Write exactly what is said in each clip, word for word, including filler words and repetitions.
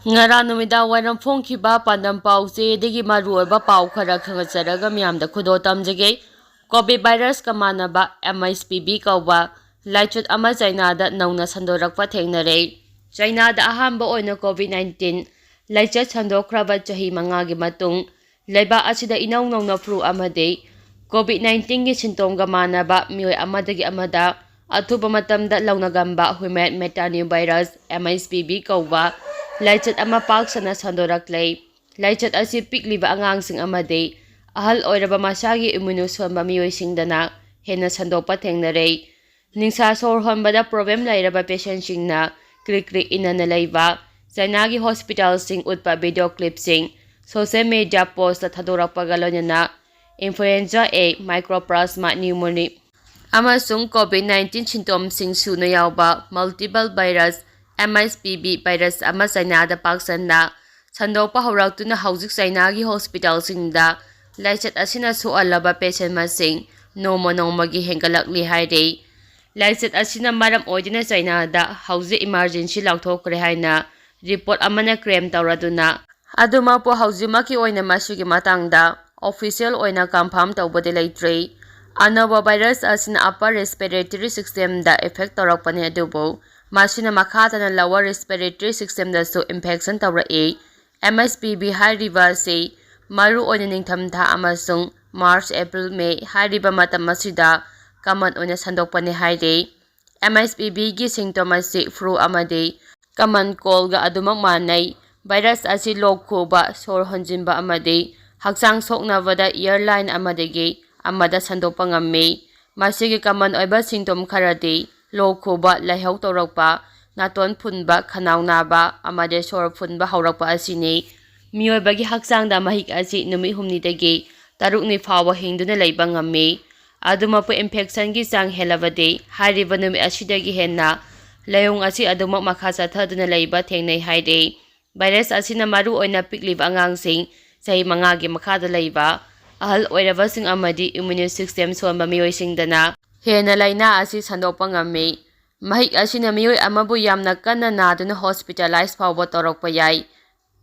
ꯉꯔꯥꯡ ꯅꯨꯃꯤꯗꯥꯡ ꯋꯥꯏꯔꯝ ꯐꯣꯡꯈꯤꯕ ꯄꯥꯟꯗꯝ ꯄꯥꯎ ꯆꯦꯗꯒꯤ ꯃꯔꯨꯑꯣꯏꯕ ꯄꯥꯎ ꯈꯔ ꯈꯪꯍꯟꯖꯔꯒ ꯃꯤꯌꯥꯝꯗ ꯈꯨꯗꯣꯜ ꯇꯝꯖꯒꯦ꯫ ꯀꯣꯚꯤꯗ ꯚꯥꯏꯔꯁꯀ ꯃꯥꯟꯅꯕ M H P V ꯀꯧꯕ ꯂꯥꯏꯆꯠ ꯑꯃ ꯆꯥꯏꯅꯥꯗ ꯅꯧꯅ ꯁꯟꯗꯣꯔꯛꯄ ꯊꯦꯡꯅꯔꯦ꯫ ꯆꯥꯏꯅꯥꯗ ꯑꯍꯥꯟꯕ ꯑꯣꯏꯅ ꯀꯣꯚꯤꯗ nineteen ꯂꯥꯏꯆꯠ ꯁꯟꯗꯣꯛꯈ꯭ꯔꯕ ꯆꯍꯤ ꯃꯉꯥꯒꯤ ꯃꯇꯨꯡ, ꯂꯩꯕꯥꯛ ꯑꯁꯤꯗ ꯏꯅꯧ ꯅꯧꯅ ꯐ꯭ꯂꯨ ꯑꯃꯗꯤ ꯀꯣꯚꯤꯗ nineteenꯒꯤ ꯁꯤꯟꯇꯣꯝꯒ ꯃꯥꯟꯅꯕ ꯃꯤꯑꯣꯏ ꯑꯃꯗꯒꯤ ꯑꯃꯗ ꯑꯊꯨꯕ ꯃꯇꯝꯗ ꯂꯧꯅꯒꯟꯕ human metapneumovirus, M H P V ꯀꯧꯕ ꯂꯥꯏꯆꯠ ꯑꯃ ꯄꯥꯛ ꯁꯟꯅ ꯁꯟꯗꯣꯔꯛꯂꯦ꯫ ꯂꯥꯏꯆꯠ ꯑꯁꯤ ꯄꯤꯛꯂꯤꯕ ꯑꯉꯥꯡꯁꯤꯡ ꯑꯃꯗꯤ ꯑꯍꯜ ꯑꯣꯏꯔꯕ ꯃꯁꯥꯒꯤ ꯏꯝꯃ꯭ꯌꯨꯟ ꯁꯣꯟꯕ ꯃꯤꯑꯣꯏꯁꯤꯡꯗꯅ ꯍꯦꯟꯅ ꯁꯟꯗꯣꯛꯄ ꯊꯦꯡꯅꯔꯦ꯫ ꯅꯤꯡꯁꯥ ꯁꯣꯔ ꯍꯣꯟꯕꯗ ꯄ꯭ꯔꯣꯕ꯭ꯂꯦꯝ ꯂꯩꯔꯕ ꯄꯦꯁꯦꯟꯁꯤꯡꯅ ꯀ꯭ꯔꯤꯛ ꯀ꯭ꯔꯤꯛ ꯏꯟꯅꯅ ꯂꯩꯕ ꯆꯥꯏꯅꯥꯒꯤ ꯍꯣꯁꯄꯤꯇꯥꯜꯁꯤꯡ ꯎꯠꯄ ꯚꯤꯗꯤꯑꯣ ꯀ꯭ꯂꯤꯞꯁꯤꯡ ꯁꯣꯁꯤꯌꯦꯜ ꯃꯤꯗꯤꯌꯥ ꯄꯣꯁꯇ ꯊꯥꯗꯣꯔꯛꯄꯒ ꯂꯣꯏꯅꯅ influenza A, mycoplasma pneumoniae ꯑꯃꯁꯨꯡ ꯀꯣꯚꯤꯗ nineteen ꯁꯤꯟꯇꯣꯝꯁꯤꯡ ꯁꯨꯅ ꯌꯥꯎꯕ multiple virus, M H P V virus ꯑꯃ ꯆꯥꯏꯅꯥꯗ ꯄꯥꯛ ꯁꯟꯅ ꯁꯟꯗꯣꯛꯄ ꯍꯧꯔꯛꯇꯨꯅ ꯍꯧꯖꯤꯛ ꯆꯥꯏꯅꯥꯒꯤ ꯍꯣꯁꯄꯤꯇꯥꯜꯁꯤꯡꯗ ꯂꯥꯏꯆꯠ ꯑꯁꯤꯅ ꯁꯣꯛꯍꯜꯂꯕ ꯄꯦꯁꯦꯟ ꯃꯁꯤꯡ ꯅꯣꯡꯃ ꯅꯣꯡꯃꯒꯤ ꯍꯦꯟꯒꯠꯂꯛꯂꯤ ꯍꯥꯏꯔꯤ꯫ ꯂꯥꯏꯆꯠ ꯑꯁꯤꯅ ꯃꯔꯝ ꯑꯣꯏꯗꯨꯅ ꯆꯥꯏꯅꯥꯗ ꯍꯧꯖꯤꯛ ꯏꯃꯥꯔꯖꯦꯟꯁꯤ ꯂꯥꯎꯊꯣꯛꯈ꯭ꯔꯦ ꯍꯥꯏꯅ ꯔꯤꯄꯣꯔꯠ ꯑꯃꯅ ꯀ꯭ꯂꯦꯝ ꯇꯧꯔꯗꯨꯅ, ꯑꯗꯨꯃꯛꯄꯨ ꯍꯧꯖꯤꯛꯃꯛꯀꯤ ꯑꯣꯏꯅ ꯃꯁꯤꯒꯤ ꯃꯇꯥꯡꯗ ꯑꯣꯐꯤꯁꯤꯌꯦꯜ ꯑꯣꯏꯅ ꯀꯟꯐꯥꯔꯝ ꯇꯧꯕꯗꯤ ꯂꯩꯇ꯭ꯔꯤ꯫ ꯑꯅꯧꯕ ꯚꯥꯏꯔꯁ ꯑꯁꯤꯅ upper respiratory systemꯗ effect ꯇꯧꯔꯛꯄꯅꯤ, ꯑꯗꯨꯕꯨ ꯃꯁꯤꯅ ꯃꯈꯥ ꯇꯥꯅ lower respiratory systemꯗꯁꯨ infection ꯇꯧꯔꯛꯏ꯫ M H P V ꯍꯥꯏꯔꯤꯕ ꯑꯁꯤ ꯃꯔꯨꯑꯣꯏꯅ ꯅꯤꯡꯊꯝꯊꯥ ꯑꯃꯁꯨꯡ March, April, May ꯍꯥꯏꯔꯤꯕ ꯃꯇꯝ ꯑꯁꯤꯗ common ꯑꯣꯏꯅ ꯁꯟꯗꯣꯛꯄꯅꯤ ꯍꯥꯏꯔꯤ꯫ M H P Vꯒꯤ ꯁꯤꯡꯇꯣꯝ ꯑꯁꯤ ꯐ꯭ꯂꯨ ꯑꯃꯗꯤ common coldꯒ ꯑꯗꯨꯃꯛ ꯃꯥꯟꯅꯩ꯫ ꯚꯥꯏꯔꯁ ꯑꯁꯤ ꯂꯣꯛ ꯈꯨꯕ, ꯁꯣꯔ ꯍꯣꯟꯖꯤꯟꯕ ꯑꯃꯗꯤ ꯍꯛꯆꯥꯡ ꯁꯣꯛꯅꯕꯗ airline ꯑꯃꯗꯒꯤ ꯑꯃꯗ ꯁꯟꯗꯣꯛꯄ ꯉꯝꯃꯤ꯫ ꯃꯁꯤꯒꯤ common ꯑꯣꯏꯕ ꯁꯤꯡꯇꯣꯝ ꯈꯔꯗꯤ ꯂꯣꯛ ꯈꯨꯕ, ꯂꯥꯏꯍꯧ ꯇꯧꯔꯛꯄ, ꯅꯥꯇꯣꯟ ꯐꯨꯟꯕ, ꯈꯅꯥꯎ ꯅꯥꯕ ꯑꯃꯗꯤ ꯁꯣꯔ ꯐꯨꯟꯕ ꯍꯧꯔꯛꯄ ꯑꯁꯤꯅꯤ꯫ ꯃꯤꯑꯣꯏꯕꯒꯤ ꯍꯛꯆꯥꯡꯗ ꯃꯍꯤꯛ ꯑꯁꯤ ꯅꯨꯃꯤꯠ ꯍꯨꯝꯅꯤꯗꯒꯤ ꯇꯔꯨꯛꯅꯤ ꯐꯥꯎꯕ ꯍꯤꯡꯗꯨꯅ ꯂꯩꯕ ꯉꯝꯃꯤ꯫ ꯑꯗꯨꯃꯛꯄꯨ infectionꯒꯤ ꯆꯥꯡ ꯍꯦꯜꯂꯕꯗꯤ ꯍꯥꯏꯔꯤꯕ ꯅꯨꯃꯤꯠ ꯑꯁꯤꯗꯒꯤ ꯍꯦꯟꯅ ꯂꯥꯏꯑꯣꯡ ꯑꯁꯤ ꯑꯗꯨꯃꯛ ꯃꯈꯥ ꯆꯠꯊꯗꯨꯅ ꯂꯩꯕ ꯊꯦꯡꯅꯩ ꯍꯥꯏꯔꯤ꯫ ꯚꯥꯏꯔꯁ ꯑꯁꯤꯅ ꯃꯔꯨꯑꯣꯏꯅ ꯄꯤꯛꯂꯤꯕ ꯑꯉꯥꯡꯁꯤꯡ, ꯆꯍꯤ ꯃꯉꯥꯒꯤ ꯃꯈꯥꯗ ꯂꯩꯕ, ꯑꯍꯜ ꯑꯣꯏꯔꯕꯁꯤꯡ ꯑꯃꯗꯤ immune system ꯁꯣꯟꯕ ꯃꯤꯑꯣꯏꯁꯤꯡꯗꯅ ꯍꯦꯟꯅ ꯂꯥꯏꯅꯥ ꯑꯁꯤ ꯁꯟꯗꯣꯛꯄ ꯉꯝꯃꯤ꯫ ꯃꯍꯤꯛ ꯑꯁꯤꯅ ꯃꯤꯑꯣꯏ ꯑꯃꯕꯨ ꯌꯥꯝꯅ ꯀꯟꯅ ꯅꯥꯗꯨꯅ hospitalize ꯐꯥꯎꯕ ꯇꯧꯔꯛꯄ ꯌꯥꯏ꯫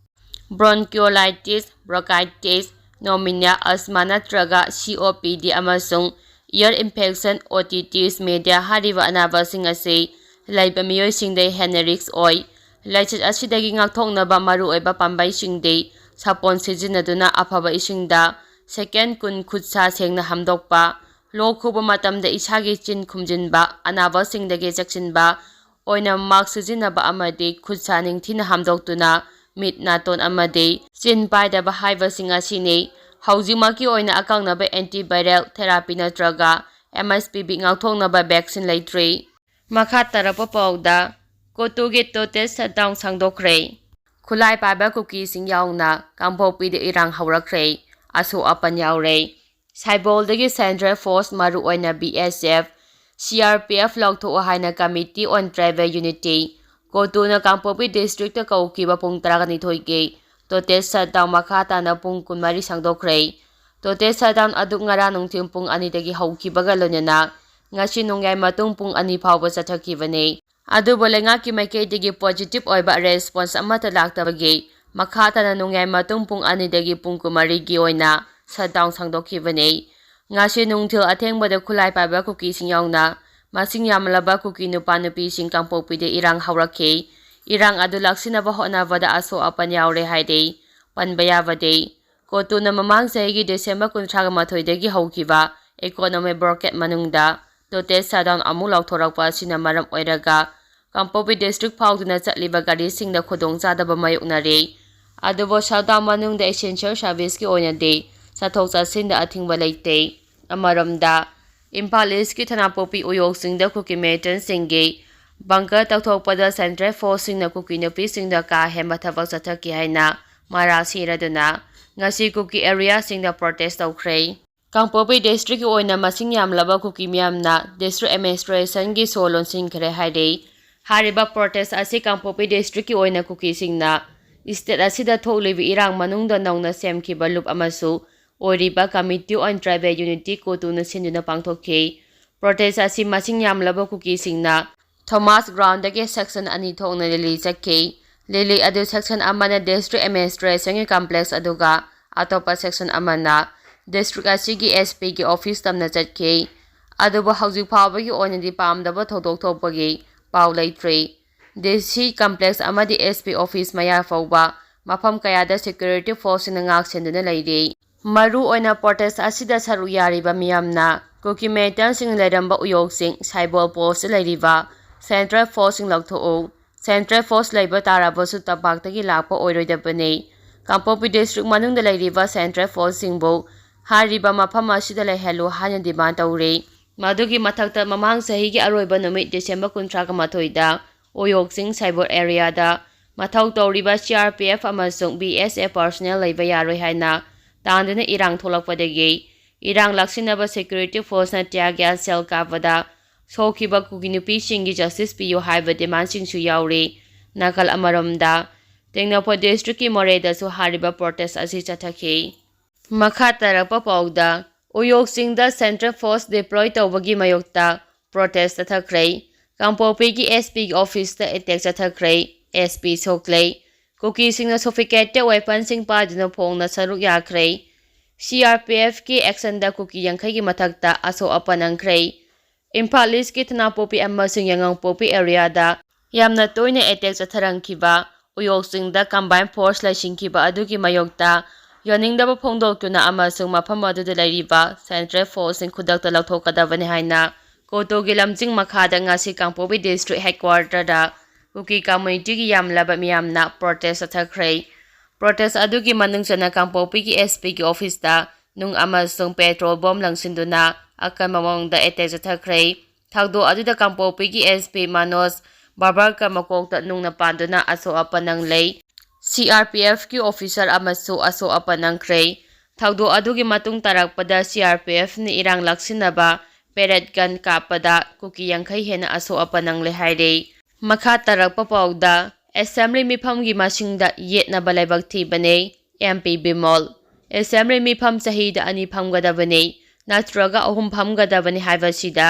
Bronchiolitis, bronchitis, pneumonia, asthma ꯅꯠꯇ꯭ꯔꯒ C O P D ꯑꯃꯁꯨꯡ ear infection, otitis media ꯍꯥꯏꯔꯤꯕ ꯑꯅꯥꯕꯁꯤꯡ ꯑꯁꯤ ꯂꯩꯕ ꯃꯤꯑꯣꯏꯁꯤꯡꯗ ꯍꯦꯟꯅ risk ꯑꯣꯏ꯫ ꯂꯥꯏꯆꯠ ꯑꯁꯤꯗꯒꯤ ꯉꯥꯛꯊꯣꯛꯅꯕ ꯃꯔꯨꯑꯣꯏꯕ ꯄꯥꯝꯕꯩꯁꯤꯡꯗꯤ ꯁꯥꯄꯣꯟ ꯁꯤꯖꯤꯟꯅꯗꯨꯅ ꯑꯐꯕ ꯏꯁꯤꯡꯗ second ꯀꯨꯟ ꯈꯨꯠ ꯁꯥ ꯁꯦꯡꯅ ꯍꯥꯝꯗꯣꯛꯄ, ꯂꯣꯛ ꯈꯨꯕ ꯃꯇꯝꯗ ꯏꯁꯥꯒꯤ ꯆꯤꯟ ꯈꯨꯝꯖꯤꯟꯕ, ꯑꯅꯥꯕꯁꯤꯡꯗꯒꯤ ꯆꯦꯛꯁꯤꯟꯕ ꯑꯣꯏꯅ mask ꯁꯤꯖꯤꯟꯅꯕ ꯑꯃꯗꯤ ꯈꯨꯠ ꯁꯥ ꯅꯤꯡꯊꯤꯅ ꯍꯥꯝꯗꯣꯛꯇꯨꯅ ꯃꯤꯠ, ꯅꯥꯇꯣꯟ ꯑꯃꯗꯤ ꯆꯤꯟ ꯄꯥꯏꯗꯕ ꯍꯥꯏꯕꯁꯤꯡ ꯑꯁꯤꯅꯤ꯫ ꯍꯧꯖꯤꯛꯃꯛꯀꯤ ꯑꯣꯏꯅ ꯑꯀꯛꯅꯕ antiviral therapy ꯅꯠꯇ꯭ꯔꯒ M S P V ꯉꯥꯛꯊꯣꯛꯅꯕ vaccine ꯂꯩꯇ꯭ꯔꯤ꯫ ꯃꯈꯥ ꯇꯥꯔꯛꯄ ꯄꯥꯎꯗ, ꯀꯣꯇꯨꯒꯤ total shutdown ꯁꯥꯡꯗꯣꯛꯈ꯭ꯔꯦ꯫ ꯈꯨꯠꯂꯥꯏ ꯄꯥꯏꯕ ꯀꯨꯀꯤꯁꯤꯡ ꯌꯥꯎꯅ ꯀꯥꯡꯄꯣꯛꯄꯤꯗ ꯏꯔꯥꯡ ꯍꯧꯔꯛꯈ꯭ꯔꯦ꯫ ꯑꯁꯣꯛ ꯑꯄꯟ ꯌꯥꯎꯔꯦ꯫ ꯁꯥꯏꯕꯣꯜꯗꯒꯤ central force ꯃꯔꯨꯑꯣꯏꯅ B S F, C R P F ꯂꯧꯊꯣꯛꯑꯣ ꯍꯥꯏꯅ Committee on Tribal Unity, ꯀꯣꯇꯨꯅ Kangpokpi district ꯀꯧꯈꯤꯕ ꯄꯨꯡ ꯇꯔꯥꯅꯤꯊꯣꯏꯒꯤ total shutdown ꯃꯈꯥ ꯇꯥꯅ ꯄꯨꯡ ꯀꯨꯟꯃꯔꯤ ꯁꯥꯡꯗꯣꯛꯈ꯭ꯔꯦ꯫ Total shutdown ꯑꯗꯨ ꯉꯔꯥꯡ ꯅꯨꯡꯊꯤꯜ ꯄꯨꯡ ꯑꯅꯤꯗꯒꯤ ꯍꯧꯈꯤꯕꯒ ꯂꯣꯏꯅꯅ ꯉꯁꯤ ꯅꯣꯡꯌꯥꯏ ꯃꯇꯨꯡ ꯄꯨꯡ ꯑꯅꯤ ꯐꯥꯎꯕ ꯆꯠꯊꯈꯤꯕꯅꯤ꯫ ꯑꯗꯨꯕꯨ ꯂꯩꯉꯥꯛꯀꯤ ꯃꯥꯏꯀꯩꯗꯒꯤ positive ꯑꯣꯏꯕ response ꯑꯃꯠꯇ ꯂꯥꯛꯇꯕꯒꯤ ꯃꯈꯥ ꯇꯥꯅ ꯅꯣꯡꯌꯥꯏ ꯃꯇꯨꯡ ꯄꯨꯡ ꯑꯅꯤꯗꯒꯤ ꯄꯨꯡ ꯀꯨꯟꯃꯔꯤꯒꯤ ꯑꯣꯏꯅ shutdown ꯁꯥꯡꯗꯣꯛꯈꯤꯕꯅꯤ꯫ ꯉꯁꯤ ꯅꯨꯡꯊꯤꯜ ꯑꯊꯦꯡꯕꯗ ꯈꯨꯠꯂꯥꯏ ꯄꯥꯏꯕ ꯀꯨꯀꯤꯁꯤꯡ ꯌꯥꯎꯅ ꯃꯁꯤꯡ ꯌꯥꯝꯂꯕ ꯀꯨꯀꯤ ꯅꯨꯄꯥ ꯅꯨꯄꯤꯁꯤꯡ ꯀꯥꯡꯄꯣꯛꯄꯤꯗ ꯏꯔꯥꯡ ꯍꯧꯔꯛꯈꯤ꯫ ꯏꯔꯥꯡ ꯑꯗꯨ ꯂꯥꯛꯁꯤꯟꯅꯕ ꯍꯣꯠꯅꯕꯗ ꯑꯁꯣꯛ ꯑꯄꯟ ꯌꯥꯎꯔꯦ ꯍꯥꯏꯔꯤ꯫ ꯄꯟꯕ ꯌꯥꯕꯗꯤ, ꯀꯣꯇꯨꯅ ꯃꯃꯥꯡ ꯆꯍꯤꯒꯤ December ꯀꯨꯟꯊ꯭ꯔꯥꯒ ꯃꯥꯊꯣꯏꯗꯒꯤ ꯍꯧꯈꯤꯕ economic blockade ꯃꯅꯨꯡꯗ total shutdown ꯑꯃꯨꯛ ꯂꯥꯎꯊꯣꯔꯛꯄ ꯑꯁꯤꯅ ꯃꯔꯝ ꯑꯣꯏꯔꯒ ꯀꯥꯡꯄꯣꯛꯄꯤ district ꯐꯥꯎꯗꯨꯅ ꯆꯠꯂꯤꯕ ꯒꯥꯔꯤꯁꯤꯡꯗ ꯈꯨꯗꯣꯡꯆꯥꯗꯕ ꯃꯥꯌꯣꯛꯅꯔꯤ꯫ ꯑꯗꯨꯕꯨ shutdown ꯃꯅꯨꯡꯗ essential service ꯀꯤ ꯑꯣꯏꯅꯗꯤ ꯆꯠꯊꯣꯛ ꯆꯠꯁꯤꯟꯗ ꯑꯊꯤꯡꯕ ꯂꯩꯇꯦ꯫ ꯑꯃꯔꯣꯝꯗ, ꯏꯝꯐꯥꯜ East ꯀꯤ ꯊꯅꯥꯄꯣꯛꯄꯤ ꯎꯌꯣꯛ ꯆꯤꯡꯗ ꯀꯨꯀꯤ militant ꯁꯤꯡꯒꯤ bunker ꯇꯧꯊꯣꯛꯄꯗ central force ꯁꯤꯡꯅ ꯀꯨꯀꯤ ꯅꯨꯄꯤꯁꯤꯡꯗ ꯀꯥ ꯍꯦꯟꯕ ꯊꯕꯛ ꯆꯠꯊꯈꯤ ꯍꯥꯏꯅ ꯃꯔꯥꯜ ꯁꯤꯔꯗꯨꯅ ꯉꯁꯤ ꯀꯨꯀꯤ area ꯁꯤꯡꯗ protest ꯇꯧꯈ꯭ꯔꯦ꯫ ꯀꯥꯡꯄꯣꯛꯄꯤ district ꯀꯤ ꯑꯣꯏꯅ ꯃꯁꯤꯡ ꯌꯥꯝꯂꯕ ꯀꯨꯀꯤ ꯃꯤꯌꯥꯝꯅ district administration ꯒꯤ ꯁꯣ ꯂꯣꯟꯁꯤꯟꯈ꯭ꯔꯦ ꯍꯥꯏꯔꯤ꯫ ꯍꯥꯏꯔꯤꯕ protest ꯑꯁꯤ ꯀꯥꯡꯄꯣꯛꯄꯤ district ꯀꯤ ꯑꯣꯏꯅ ꯀꯨꯀꯤꯁꯤꯡꯅ state ꯑꯁꯤꯗ ꯊꯣꯛꯂꯤꯕ ꯏꯔꯥꯡ ꯃꯅꯨꯡꯗ ꯅꯧꯅ ꯁꯦꯝꯈꯤꯕ ꯂꯨꯞ ꯑꯃꯁꯨ ꯑꯣꯏꯔꯤꯕ Committee on Tribal Unity, ꯀꯣꯇꯨꯅ ꯁꯤꯟꯗꯨꯅ ꯄꯥꯡꯊꯣꯛꯈꯤ꯫ Protest ꯑꯁꯤ ꯃꯁꯤꯡ ꯌꯥꯝꯂꯕ ꯀꯨꯀꯤꯁꯤꯡꯅ ꯊꯣꯃꯥꯁ ꯒ꯭ꯔꯥꯎꯟꯗꯒꯤ ꯁꯦꯛꯁꯟ ꯑꯅꯤ ꯊꯣꯛꯅ ꯔꯦꯂꯤ ꯆꯠꯈꯤ꯫ ꯔꯦꯂꯤ ꯑꯗꯨ ꯁꯦꯛꯁꯟ ꯑꯃꯅ ꯗꯤꯁꯇ꯭ꯔꯤꯛ ꯑꯦꯗꯃꯤꯅꯤꯁꯇ꯭ꯔꯦꯁꯟꯒꯤ ꯀꯝꯄ꯭ꯂꯦꯛꯁ ꯑꯗꯨꯒ ꯑꯇꯣꯞꯄ ꯁꯦꯛꯁꯟ ꯑꯃꯅ ꯗꯤꯁꯇ꯭ꯔꯤꯛ ꯑꯁꯤꯒꯤ ꯑꯦꯁ ꯄꯤꯒꯤ ꯑꯣꯐꯤꯁ ꯇꯝꯅ ꯆꯠꯈꯤ꯫ ꯑꯗꯨꯕꯨ ꯍꯧꯖꯤꯛ ꯐꯥꯎꯕꯒꯤ ꯑꯣꯏꯅꯗꯤ ꯄꯥꯝꯗꯕ ꯊꯧꯗꯣꯛ ꯊꯣꯛꯄꯒꯤ ꯄꯥꯎ ꯂꯩꯇ꯭ꯔꯤ꯫ ꯗꯤ ꯁꯤ ꯀꯝꯄ꯭ꯂꯦꯛꯁ ꯑꯃꯗꯤ ꯑꯦꯁ ꯄꯤ ꯑꯣꯐꯤꯁ ꯃꯌꯥ ꯐꯥꯎꯕ ꯃꯐꯝ ꯀꯌꯥꯗ ꯁꯦꯀ꯭ꯌꯨꯔꯤꯇꯤ ꯐꯣꯔꯁꯁꯤꯡꯅ ꯉꯥꯛ ꯁꯦꯟꯗꯨꯅ ꯂꯩꯔꯤ꯫ ꯃꯔꯨ ꯑꯣꯏꯅ ꯄ꯭ꯔꯣꯇꯦꯁ ꯑꯁꯤꯗ ꯁꯔꯨꯛ ꯌꯥꯔꯤꯕ ꯃꯤꯌꯥꯝꯅ ꯀꯨꯀꯤ ꯃꯤꯂꯤꯇꯦꯟꯠꯁꯤꯡ ꯂꯩꯔꯝꯕ ꯎꯌꯣꯛ ꯆꯤꯡ ꯁꯥꯏꯕꯣꯜ ꯄꯣꯁꯇ ꯂꯩꯔꯤꯕ ꯁꯦꯟꯇ꯭ꯔꯦꯜ ꯐꯣꯔꯁꯁꯤꯡ ꯂꯧꯊꯣꯛꯎ, ꯁꯦꯟꯇ꯭ꯔꯦꯜ ꯐꯣꯔꯁ ꯂꯩꯕ ꯇꯥꯔꯕꯁꯨ ꯇꯝꯄꯥꯛꯇꯒꯤ ꯂꯥꯛꯄ ꯑꯣꯏꯔꯣꯏꯗꯕꯅꯤ꯫ ꯀꯥꯡꯄꯣꯛꯄꯤ ꯗꯤꯁꯇ꯭ꯔꯤꯛ ꯃꯅꯨꯡꯗ ꯂꯩꯔꯤꯕ ꯁꯦꯟꯇ꯭ꯔꯦꯜ ꯐꯣꯔꯁꯁꯤꯡꯕꯨ ꯍꯥꯏꯔꯤꯕ ꯃꯐꯝ ꯑꯁꯤꯗ ꯂꯩꯍꯜꯂꯨ ꯍꯥꯏꯅ ꯗꯤꯃꯥꯟ ꯇꯧꯔꯤ꯫ ꯃꯗꯨꯒꯤ ꯃꯊꯛꯇ ꯃꯃꯥꯡ ꯆꯍꯤꯒꯤ ꯑꯔꯣꯏꯕ ꯅꯨꯃꯤꯠ ꯗꯤꯁꯦꯝꯕꯔ ꯀꯨꯟꯊ꯭ꯔꯥꯒ ꯃꯥꯊꯣꯏꯗ ꯎꯌꯣꯛ ꯆꯤꯡ ꯁꯥꯏꯕꯣꯠ ꯑꯦꯔꯤꯌꯥꯗ ꯃꯊꯧ ꯇꯧꯔꯤꯕ ꯁꯤ ꯑꯥꯔ ꯄꯤ ꯑꯦꯐ ꯑꯃꯁꯨꯡ ꯕꯤ ꯑꯦꯁ ꯑꯦꯐ ꯄꯥꯔꯁꯣꯅꯦꯜ ꯂꯩꯕ ꯌꯥꯔꯣꯏ ꯍꯥꯏꯅ ꯇꯥꯟꯗꯨꯅ ꯏꯔꯥꯡ ꯊꯣꯛꯂꯛꯄꯗꯒꯤ ꯏꯔꯥꯡ ꯂꯥꯛꯁꯤꯟꯅꯕ ꯁꯦꯀ꯭ꯌꯨꯔꯤꯇꯤ ꯐꯣꯔꯁꯅ ꯇꯤꯌꯥꯔ ꯒ꯭ꯌꯥꯁ ꯁꯦꯜ ꯀꯥꯞꯄꯗ ꯁꯣꯛꯈꯤꯕ ꯀꯨꯀꯤ ꯅꯨꯄꯤꯁꯤꯡꯒꯤ ꯖꯁꯇꯤꯁ ꯄꯤꯌꯨ ꯍꯥꯏꯕ ꯗꯤꯃꯥꯟꯁꯤꯡꯁꯨ ꯌꯥꯎꯔꯤ꯫ ꯅꯥꯀꯜ ꯑꯃꯔꯣꯝꯗ, ꯇꯦꯡꯅꯧꯄꯜ ꯗꯤꯁꯇ꯭ꯔꯤꯛꯀꯤ ꯃꯣꯔꯦꯗꯁꯨ ꯍꯥꯏꯔꯤꯕ ꯄ꯭ꯔꯣꯇꯦꯁ ꯑꯁꯤ ꯆꯠꯊꯈꯤ꯫ ꯃꯈꯥ ꯇꯥꯔꯛꯄ ꯄꯥꯎꯗ, ꯎꯌꯣꯛ ꯆꯤꯡꯗ ꯁꯦꯟꯇ꯭ꯔꯦꯜ ꯐꯣꯔꯁ ꯗꯤꯄ꯭ꯂꯣꯏ ꯇꯧꯕꯒꯤ ꯃꯥꯌꯣꯛꯇ ꯄ꯭ꯔꯣꯇꯦꯁ ꯆꯠꯊꯈ꯭ꯔꯦ꯫ ꯀꯥꯡꯄꯣꯛꯄꯤꯒꯤ ꯑꯦꯁ ꯄꯤꯒꯤ ꯑꯣꯐꯤꯁꯇ ꯑꯦꯇꯦꯛ ꯆꯠꯊꯈ꯭ꯔꯦ꯫ S P ꯁꯣꯛꯂꯦ꯫ ꯀꯨꯀꯤꯁꯤꯡꯅ ꯁꯣꯐꯤꯀꯦꯇꯦꯗ ꯋꯦꯄꯟꯁꯤꯡ ꯄꯥꯏꯗꯨꯅ ꯐꯣꯡꯅ ꯁꯔꯨꯛ ꯌꯥꯈ꯭ꯔꯦ꯫ ꯁꯤ ꯑꯥꯔ ꯄꯤ ꯑꯦꯐꯀꯤ ꯑꯦꯛꯁꯟꯗ ꯀꯨꯀꯤ ꯌꯥꯡꯈꯩꯒꯤ ꯃꯊꯛꯇ ꯑꯁꯣꯛ ꯑꯄꯟ ꯅꯪꯈ꯭ꯔꯦ꯫ ꯏꯝꯐꯥꯜ ꯏꯁꯀꯤ ꯊꯅꯥꯄꯣꯛꯄꯤ ꯑꯃꯁꯨꯡ ꯌꯥꯉꯥꯡꯄꯣꯛꯄꯤ ꯑꯦꯔꯤꯌꯥꯗ ꯌꯥꯝꯅ ꯇꯣꯏꯅ ꯑꯦꯇꯦꯛ ꯆꯠꯊꯔꯝꯈꯤꯕ ꯎꯌꯣꯛꯁꯤꯡꯗ ꯀꯝꯕꯥꯏꯟ ꯐꯣꯔꯁ ꯂꯩꯁꯤꯟꯈꯤꯕ ꯑꯗꯨꯒꯤ ꯃꯥꯌꯣꯛꯇ ꯌꯥꯅꯤꯡꯗꯕ ꯐꯣꯡꯗꯣꯛꯇꯨꯅ ꯑꯃꯁꯨꯡ ꯃꯐꯝ ꯑꯗꯨꯗ ꯂꯩꯔꯤꯕ ꯁꯦꯟꯇ꯭ꯔꯦꯜ ꯐꯣꯔꯁꯁꯤꯡ ꯈꯨꯗꯛꯇ ꯂꯧꯊꯣꯛꯀꯗꯕꯅꯤ ꯍꯥꯏꯅ ꯀꯣꯇꯣꯒꯤ ꯂꯝꯖꯤꯡ ꯃꯈꯥꯗ ꯉꯁꯤ ꯀꯥꯡꯄꯣꯛꯄꯤ ꯗꯤꯁꯇ꯭ꯔꯤꯛ ꯍꯦꯗꯀ꯭ꯋꯥꯇꯔꯗ ꯀꯨꯀꯤ ꯀꯝꯃ꯭ꯌꯨꯅꯤꯇꯤꯒꯤ ꯌꯥꯝꯂꯕ ꯃꯤꯌꯥꯝꯅ ꯄ꯭ꯔꯣꯇꯦꯁ ꯆꯠꯊꯈ꯭ꯔꯦ꯫ ꯄ꯭ꯔꯣꯇꯦꯁ ꯑꯗꯨꯒꯤ ꯃꯅꯨꯡ ꯆꯟꯅ ꯀꯥꯡꯄꯣꯛꯄꯤꯒꯤ ꯑꯦꯁ ꯄꯤꯒꯤ ꯑꯣꯐꯤꯁꯇ ꯅꯨꯡ ꯑꯃꯁꯨꯡ ꯄꯦꯇ꯭ꯔꯣꯜ ꯕꯣꯝ ꯂꯪꯁꯤꯟꯗꯨꯅ ꯑꯀꯟꯕ ꯃꯑꯣꯡꯗ ꯑꯦꯇꯦꯛ ꯆꯠꯊꯈ꯭ꯔꯦ꯫ ꯊꯧꯗꯣꯛ ꯑꯗꯨꯗ ꯀꯥꯡꯄꯣꯛꯄꯤꯒꯤ ꯑꯦꯁ ꯄꯤ ꯃꯅꯣꯖ ꯕꯥꯕꯔꯀꯔ ꯃꯀꯣꯛꯇ ꯅꯨꯡꯅ ꯄꯥꯟꯗꯨꯅ ꯑꯁꯣꯛ ꯑꯄꯟ ꯅꯪꯂꯦ꯫ ꯁꯤ ꯑꯥꯔ ꯄꯤ ꯑꯦꯐꯀꯤ ꯑꯣꯐꯤꯁꯥꯔ ꯑꯃꯁꯨ ꯑꯁꯣꯛ ꯑꯄꯟ ꯅꯪꯈ꯭ꯔꯦ꯫ ꯊꯧꯗꯣꯛ ꯑꯗꯨꯒꯤ ꯃꯇꯨꯡ ꯇꯥꯔꯛꯄꯗ ꯁꯤ ꯑꯥꯔ ꯄꯤ ꯑꯦꯐꯅ ꯏꯔꯥꯡ ꯂꯥꯛꯁꯤꯟꯅꯕ ꯄꯦꯔꯦꯠ ꯒꯟ ꯀꯥꯞꯄꯗ ꯀꯨꯀꯤ ꯌꯥꯡꯈꯩ ꯍꯦꯟꯅ ꯑꯁꯣꯛ ꯑꯄꯟ ꯅꯪꯂꯦ ꯍꯥꯏꯔꯦ꯫ ꯃꯈꯥ ꯇꯥꯔꯛꯄ ꯄꯥꯎꯗ, ꯑꯦꯁꯦꯝꯕ꯭ꯂꯤ ꯃꯤꯐꯝꯒꯤ ꯃꯁꯤꯡꯗ ꯌꯦꯠꯅꯕ ꯂꯥꯏꯕꯛ ꯊꯤꯕꯅꯦ, ꯑꯦꯝ ꯄꯤ ꯕꯤꯃꯣꯜ꯫ ꯑꯦꯁꯦꯝꯕ꯭ꯂꯤ ꯃꯤꯐꯝ ꯆꯍꯤꯗ ꯑꯅꯤ ꯐꯝꯒꯗꯕꯅꯤ ꯅꯠꯇ꯭ꯔꯒ ꯑꯍꯨꯝ ꯐꯝꯒꯗꯕꯅꯤ ꯍꯥꯏꯕꯁꯤꯗ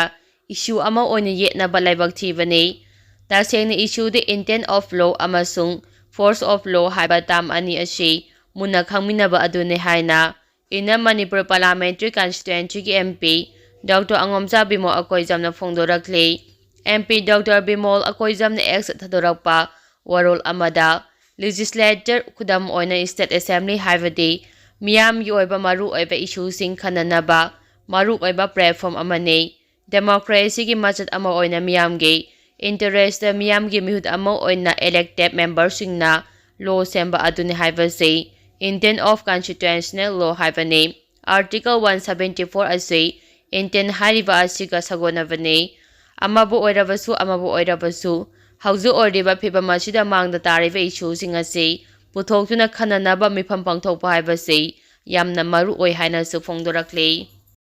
issue ꯑꯃ ꯑꯣꯏꯅ ꯌꯦꯠꯅꯕ ꯂꯥꯏꯕꯛ ꯊꯤꯕꯅꯤ꯫ ꯇꯁꯦꯡꯅ issue D intent of law ꯑꯃꯁꯨꯡ force of law ꯍꯥꯏꯕ term ꯑꯅꯤ ꯑꯁꯤ ꯃꯨꯟꯅ ꯈꯪꯃꯤꯟꯅꯕ ꯑꯗꯨꯅꯤ ꯍꯥꯏꯅ Inner Manipur Parliamentary Constituency ꯒꯤ M P Doctor ꯑꯉꯣꯝꯆꯥ Bimol ꯑꯀꯣꯏꯖꯝꯅ ꯐꯣꯡꯗꯣꯔꯛꯂꯤ꯫ M P Doctor Bimol ꯑꯀꯣꯏꯖꯝꯅ X ꯊꯥꯗꯣꯔꯛꯄ ꯋꯥꯔꯣꯜ ꯑꯃꯗ, Legislature, ꯈꯨꯗꯝ ꯑꯣꯏꯅ State Assembly ꯍꯥꯏꯕꯗꯤ ꯃꯤꯌꯥꯝꯒꯤ ꯑꯣꯏꯕ ꯃꯔꯨꯑꯣꯏꯕ issue ꯁꯤꯡ ꯈꯟꯅꯅꯕ ꯃꯔꯨꯑꯣꯏꯕ platform ꯑꯃꯅꯤ꯫ Democracy ꯒꯤ ꯃꯆꯠ ꯑꯃ ꯑꯣꯏꯅ ꯃꯤꯌꯥꯝꯒꯤ interest ꯇ ꯃꯤꯌꯥꯝꯒꯤ ꯃꯤꯍꯨꯠ ꯑꯃ ꯑꯣꯏꯅ elected member ꯁꯤꯡꯅ law ꯁꯦꯝꯕ ꯑꯗꯨꯅꯤ ꯍꯥꯏꯕꯁꯤ intent of constitutional law ꯍꯥꯏꯕꯅꯤ꯫ Article one seventy four ꯑꯁꯤ intent ꯍꯥꯏꯔꯤꯕ ꯑꯁꯤꯒ ꯁꯥꯒꯣꯟꯅꯕꯅꯤ꯫ ꯑꯃꯕꯨ ꯑꯣꯏꯔꯕꯁꯨ, ꯑꯃꯕꯨ ꯑꯣꯏꯔꯕꯁꯨ, ꯍꯧꯖꯤꯛ ꯑꯣꯏꯔꯤꯕ ꯐꯤꯕꯝ ꯑꯁꯤꯗ ꯃꯥꯡꯗ ꯇꯥꯔꯤꯕ issue ꯁꯤꯡ ꯑꯁꯤ ꯄꯨꯊꯣꯛꯇꯨꯅ ꯈꯟꯅꯅꯕ ꯃꯤꯐꯝ ꯄꯥꯡꯊꯣꯛꯄ ꯍꯥꯏꯕꯁꯤ ꯌꯥꯝꯅ ꯃꯔꯨ ꯑꯣꯏ ꯍꯥꯏꯅꯁꯨ ꯐꯣꯡꯗꯣꯔꯛꯂꯤ꯫